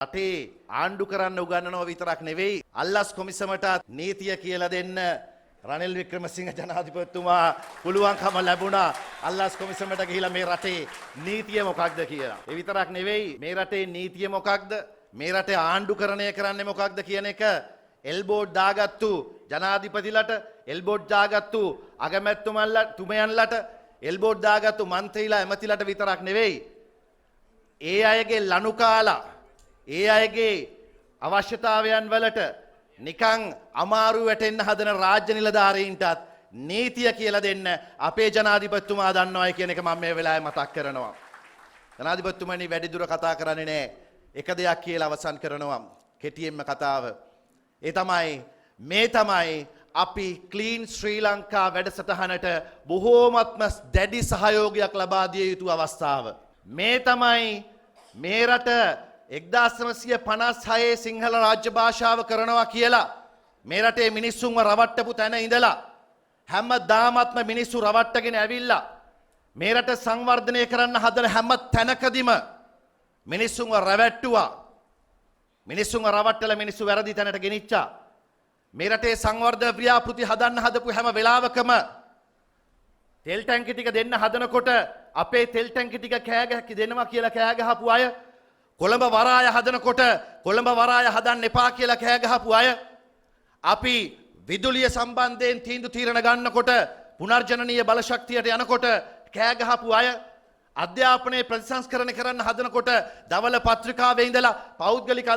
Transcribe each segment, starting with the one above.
රටේ ආණ්ඩු කරන්න උගන්වනවා විතරක් නෙවෙයි, අල්ලස් කොමිසමටත් නීතිය කියලා දෙන්න රනිල් වික්‍රමසිංහ ජනාධිපතිතුමා පුළුවන්කම ලැබුණා අල්ලස් කොමිසමට ගිහිලා මේ රටේ නීතිය මොකක්ද කියලා. ඒ විතරක් නෙවෙයි, මේ රටේ නීතිය මොකක්ද, මේ රටේ ආණ්ඩුකරණය කරන්නේ මොකක්ද කියන එක එල්බෝඩ් දාගත්තු ජනාධිපතිලට, එල්බෝඩ් දාගත්තු අගමැතිතුමන්ලා තුමයන්ලට, එල්බෝඩ් දාගත්තු මන්ත්‍රීලා ඇමතිලට විතරක් නෙවෙයි, ඒ අයගේ ලනු කාලා ඒ අයගේ අවශ්‍යතාවයන් වලට නිකං අමාරු වැටෙන්න හදන රාජ්‍ය නිලධාරීන්ටත් නීතිය කියලා දෙන්න අපේ ජනාධිපතිතුමා දන්නවයි කියන එක මම මේ වෙලාවේ මතක් කරනවා. ජනාධිපතිතුමනි, වැඩි දුර කතා කරන්නේ නෑ. එක දෙයක් කියලා අවසන් කරනවා. කෙටියෙන්ම කතාව. ඒ තමයි, මේ තමයි අපි ක්ලීන් ශ්‍රී ලංකා වැඩසටහනට බොහෝමත්ම දැඩි සහයෝගයක් ලබා දිය යුතු අවස්ථාව. මේ තමයි මේ රට 1956 සිංහල රාජ්‍ය භාෂාව කරනවා කියලා මේ රටේ මිනිස්සුන්ව රවට්ටපු තැන ඉඳලා හැමදාමත්ම මිනිස්සු රවට්ටගෙන ඇවිල්ලා මේ රට සංවර්ධනය කරන්න හදන හැම තැනකදීම මිනිස්සුන්ව රැවැට්ටුවා. මිනිස්සුන්ව රවට්ටලා මිනිස්සු වැරදි තැනට ගෙනිච්චා. මේ රටේ සංවර්ධන ව්‍යාපෘති හදන්න හදපු හැම වෙලාවකම තෙල් ටැංකි ටික දෙන්න හදනකොට අපේ තෙල් ටැංකි ටික කෑ ගහ දෙනවා කියලා කෑ ගහපු අය, කොළඹ වරාය හදනකොට කොළඹ වරාය හදන්න එපා කියලා කෑ ගහපු අය, අපි විදුලිය සම්බන්ධයෙන් තීන්දුව තීරණ ගන්නකොට පුනර්ජනනීය බලශක්තියට යනකොට කෑ ගහපු අය, අධ්‍යාපනයේ ප්‍රතිසංස්කරණ කරන්න හදනකොට දවල පත්‍රිකාවේ ඉඳලා පෞද්ගලික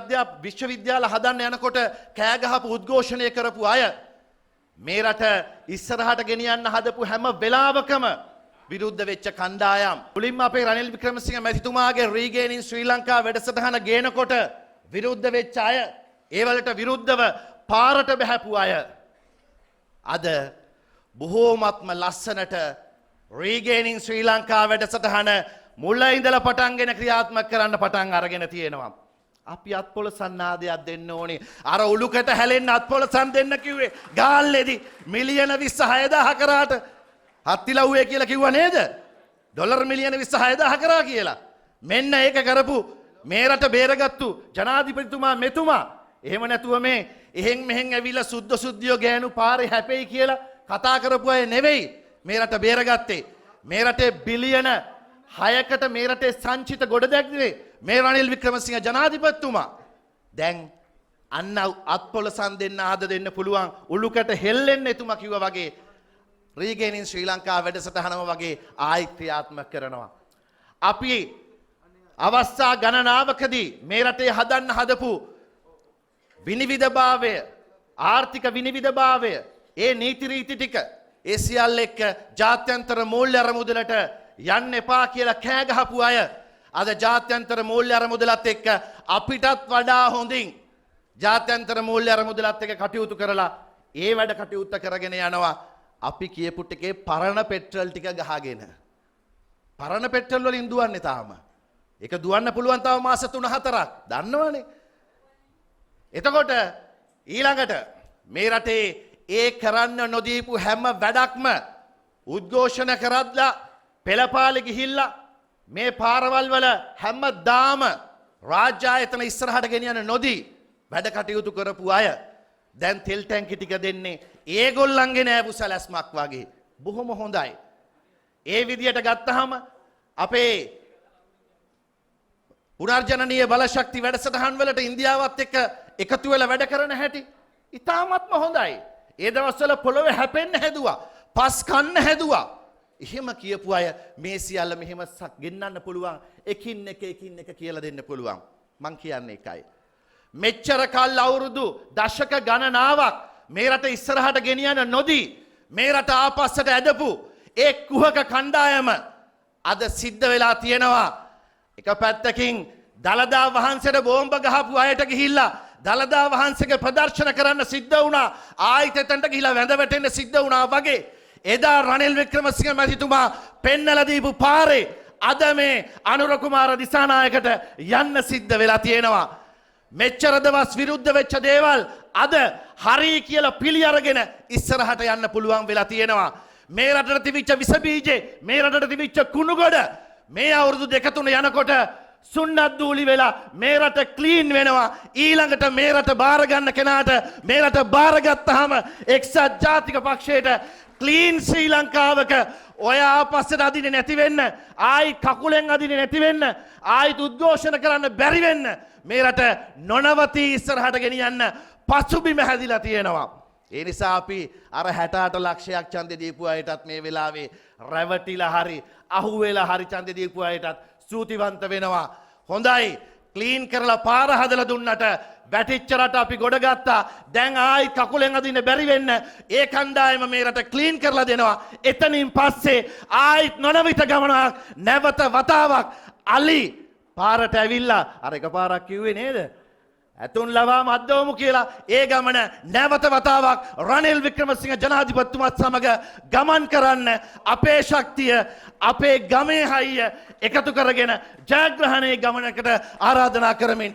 විශ්වවිද්‍යාල හදන්න යනකොට කෑ ගහපු උද්ඝෝෂණය කරපු අය, මේ රට ඉස්සරහට ගෙනියන්න හදපු හැම වෙලාවකම විරුද්ධ වෙච්ච කණ්ඩායම්, මුලින්ම අපේ රනිල් වික්‍රමසිංහ මැතිතුමාගේ රීගේනින් ශ්‍රී ලංකා වැඩසටහන ගේනකොට විරුද්ධ වෙච්ච අය, ඒ වලට විරුද්ධව පාරට බැහැපු අය, අද බොහෝමත්ම ලස්සනට රීගේනින් ශ්‍රී ලංකා වැඩසටහන මුල ඉඳලා පටන්ගෙන ක්‍රියාත්මක කරන්න පටන් අරගෙන තියෙනවා. අපි අත්පොළසන් නාදයක් දෙන්න ඕනේ. අර උලුකට හැලෙන්න අත්පොළසන් දෙන්න කිව්වේ ගාල්ලේදී මිලියන 26,000 කරාට හත්තිලව්වේ කියලා කිව්වා නේද? ඩොලර් මිලියන 26,000 කරා කියලා. මෙන්න ඒක කරපු මේ රට බේරගත්තු ජනාධිපතිතුමා මෙතුමා. එහෙම නැතුව මේ එහෙන් මෙහෙන් ඇවිල්ලා සුද්ධ සුද්ධියෝ ගෑනු පාරේ හැපෙයි කියලා කතා කරපු අය නෙවෙයි මේ රට බේරගත්තේ. මේ රටේ බිලියන 6කට මේ රටේ සංචිත ගොඩ දැක්ුවේ මේ රනිල් වික්‍රමසිංහ ජනාධිපතිතුමා. දැන් අන්න අත්පොළසන් දෙන්න ආද දෙන්න පුළුවන් උලුකට හෙල්ලෙන්න එතුමා කිව්වා වගේ රීගේනින් ශ්‍රී ලංකා වැඩසටහනම වගේ ආයි ක්‍රියාත්මක කරනවා. අපි අවස්ථා ගණනාවකදී මේ රටේ හදන්න හදපු විනිවිදභාවය, ආර්ථික විනිවිදභාවය, ඒ නීති රීති ටික, ඒ සියල්ල එක්ක ජාත්‍යන්තර මූල්‍ය අරමුදලට යන්න එපා කියලා කෑ ගහපු අය අද ජාත්‍යන්තර මූල්‍ය අරමුදලත් එක්ක අපිටත් වඩා හොඳින් ජාත්‍යන්තර මූල්‍ය අරමුදලත් එක්ක කටයුතු කරලා ඒ වැඩ කටයුත්ත කරගෙන යනවා. අපි කියපු ටිකේ පරණ පෙට්‍රල් ටික ගහගෙන. පරණ පෙට්‍රල් වලින් දුවන්නේ තාම. ඒක දුවන්න පුළුවන් තව මාස 3-4ක්. දන්නවනේ. එතකොට ඊළඟට මේ රටේ ඒ කරන්න නොදීපු හැම වැඩක්ම උද්ඝෝෂණ කරද්ලා පෙළපාලි ගිහිල්ලා මේ පාරවල් වල හැමදාම රාජ්‍ය ආයතන ඉස්සරහට ගෙනියන්න නොදී වැඩ කටයුතු කරපු අය දැන් තෙල් ටැංකි ටික දෙන්නේ ඒගොල්ලන්ගේ නෑපු සැලැස්මක් වගේ. බොහොම හොඳයි. ඒ විදියට ගත්තහම අපේ පුනර්ජනනීය බලශක්ති වැඩසටහන් වලට ඉන්දියාවත් එක්ක එකතු වෙලා වැඩ කරන හැටි ඉතාමත්ම හොඳයි. ඒ දවස්වල පොළොවේ හැපෙන්න හැදුවා. පස් කන්න හැදුවා. එහෙම කියපු අය මේ සියල්ල මෙහෙම ගෙන්නන්න පුළුවන්. එකින් එක එකින් එක කියලා දෙන්න පුළුවන්. මං කියන්නේ එකයි. මෙච්චර කල් අවුරුදු දශක ගණනාවක් මේ රට ඉස්සරහට ගෙනියන්න නොදී මේ රට ආපස්සට ඇදපු ඒ කුහක කණ්ඩායම අද සිද්ධ වෙලා තියෙනවා. එක පැත්තකින් දළදා වහන්සේට බෝම්බ ගහපු අයට ගිහිල්ලා දළදා වහන්සේගේ ප්‍රදර්ශන කරන්න සිද්ධ වුණා. ආයිත් එතනට ගිහිල්ලා වැඳ වැටෙන්න සිද්ධ වුණා වගේ එදා රනිල් වික්‍රමසිංහ මැතිතුමා පෙන්නලා දීපු පාරේ අද මේ අනුර කුමාර දිසානායකට යන්න සිද්ධ වෙලා තියෙනවා. මෙච්චර දවස් විරුද්ධ වෙච්ච දේවල් අද හරි කියලා පිළි අරගෙන ඉස්සරහට යන්න පුළුවන් වෙලා තියෙනවා. මේ රටට තිබිච්ච විස බීජේ, මේ රටට තිබිච්ච කුණු ගොඩ මේ අවුරුදු දෙක තුන යනකොට සුන්නත් දූලි වෙලා මේ රට ක්ලීන් වෙනවා. ඊළඟට මේ රට බාර ගන්න කෙනාට, මේ රට බාරගත්තාම එක්සත් ජාතික පක්ෂයට ක්ලීන් ශ්‍රී ලංකාවක ඔය ආපස්සට අදින්නේ නැති වෙන්න, ආයි කකුලෙන් අදින්නේ නැති වෙන්න, ආයිත් උද්ඝෝෂණ කරන්න බැරි වෙන්න, මේ රට නොනවතී ඉස්සරහට ගෙනියන්න පසුබිම හැදිලා තියෙනවා. ඒ නිසා අපි අර 68 ලක්ෂයක් ඡන්දෙ දීපු අයටත්, මේ වෙලාවේ රැවටිලා හරි අහුවෙලා හරි ඡන්දෙ දීපු අයටත් ස්තුතිවන්ත වෙනවා. හොඳයි, ක්ලීන් කරලා පාර හදලා දුන්නට වැටිච්ච රට අපි ගොඩ ගත්තා. දැන් ආයි කකුලෙන් අදින්න බැරි වෙන්න ඒ කණ්ඩායම මේ රට ක්ලීන් කරලා දෙනවා. එතනින් පස්සේ ආයිත් නොනවිත ගමනක්, නැවත වතාවක් අලි පාරට ඇවිල්ලා, අර එකපාරක් කිව්වේ නේද, ඇතුන් ලවා මද්දවමු කියලා, ඒ ගමන නැවත වතාවක් රනිල් වික්‍රමසිංහ ජනාධිපතිතුමත් සමග ගමන් කරන්න අපේ ශක්තිය, අපේ ගමේ හයිය එකතු කරගෙන ජයග්‍රහණයේ ගමනකට ආරාධනා කරමින්.